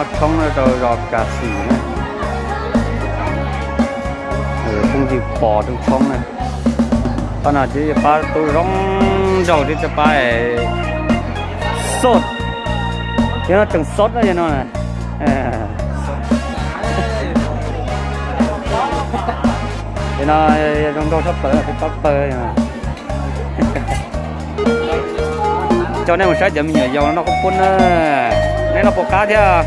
Tshoob rau zos Kas Xim na. Phooj ywg pom rau tshoob na. Pab no twb pab tub zoo nraug, twb pab xoj, yog no tseem xoj na yog no. Yog no zoo nraug tshaj plaws, twb pab pawg. Coj nej mus saib cov me nyuam yaus noj qhob poob na. Nej noj puas qab thiab?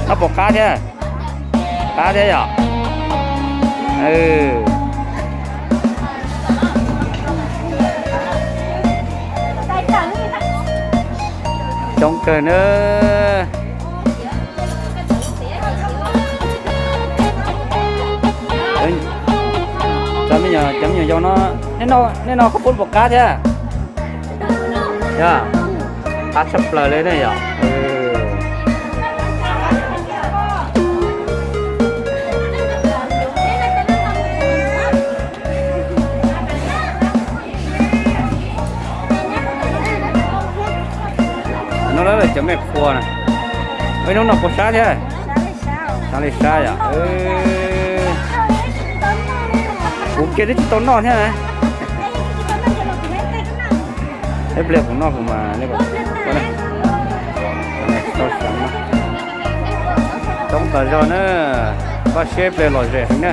Noj puas qab thiab? Qab thiab yom? Coob kawg na. Cov me nyuam yaus no, nej noj qhob poob puas qab thiab? Yog, qab tshaj plaws li ne yom. No lawv cov me qhua na. Hnub no puas sab thiab? Sab li sab yom. Kuv kiag twb tsis tau noj thiab. Ib pliag kuv noj kuv mas. Coob tas zog na. Koj siab ib pliag lom zem heev na.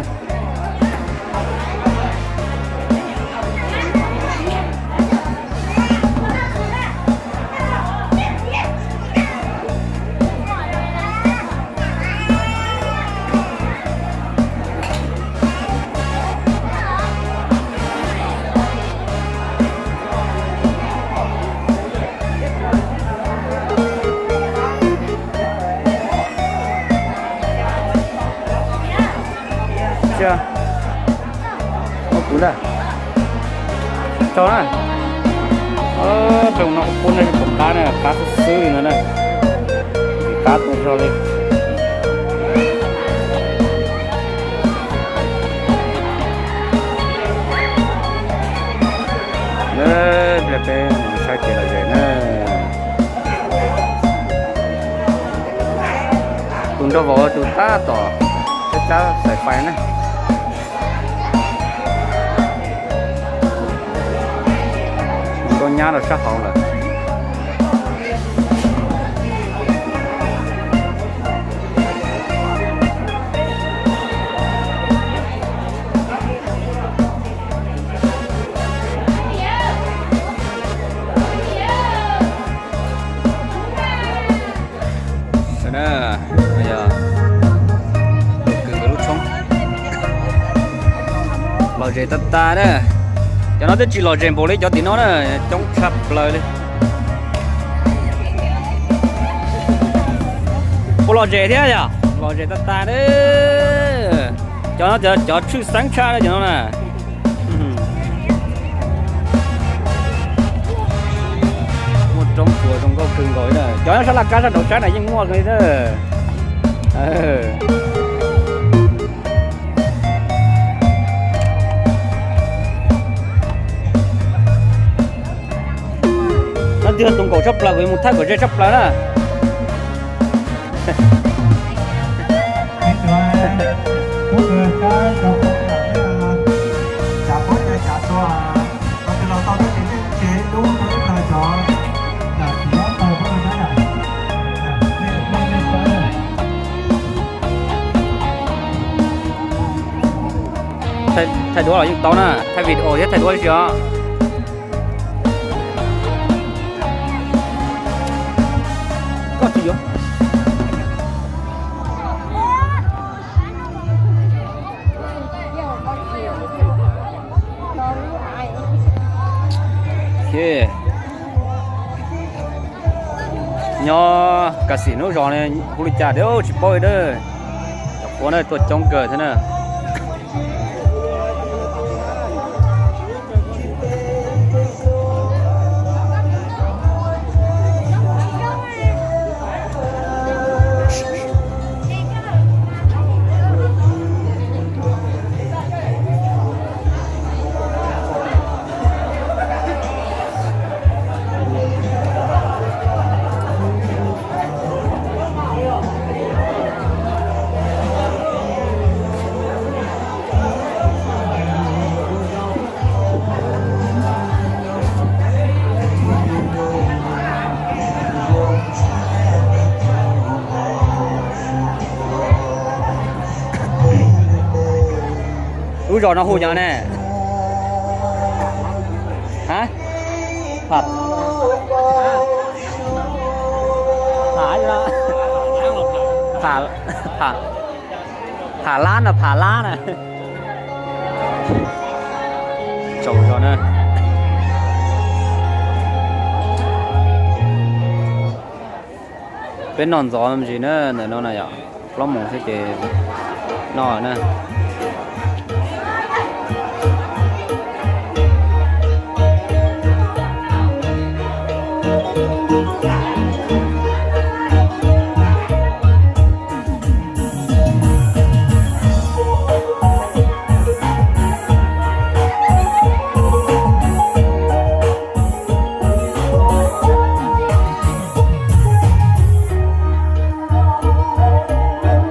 Ua kuv ntag. Tso na. Peb no pub nej pom qab na, qab xwb xwb li no na. Qab tas zog li. Pliag peb mus saib kev lom zem na. Tus nraug vauv tus tab tom cab cab xais fais na. Mus rau nyab rau sab hauv lawm. Yog tus kws nkawd lub tshoob lom zem tag tag na. Cov no twb tsis lom zem npaum li cov tim no na, coob tshaj plaws li. Puas lom zem thiab yom? Lom zem tag tag na. Cov no cov tshwj xeeb tshaj na cov no na. Muaj roob tsuas zoo nkauj kawg nkaus li na. Cov nyob sab laj kab sab nraud sab na yeej muaj li na. No twb yog tus nkaum tshaj plaws, kuv yuav mus thaij kom ze tshaj plaws na. Thaij duab los yeej tau na, thaij video thiab thaij duab li os. Koj tsis yuav. Nyob Kas Xim lub zos ne, hu li cas thiab tsis paub li na. Cov qhua na tuaj coob kawg thiab na. Lub zos no hu cov ne? Ha? Pha, pha, pha, pha lab no, pha lab na. Tsaus zog na. Peb noj ntxov me ntsis na, ntawm no na yom, plaub moos xwb ces noj na.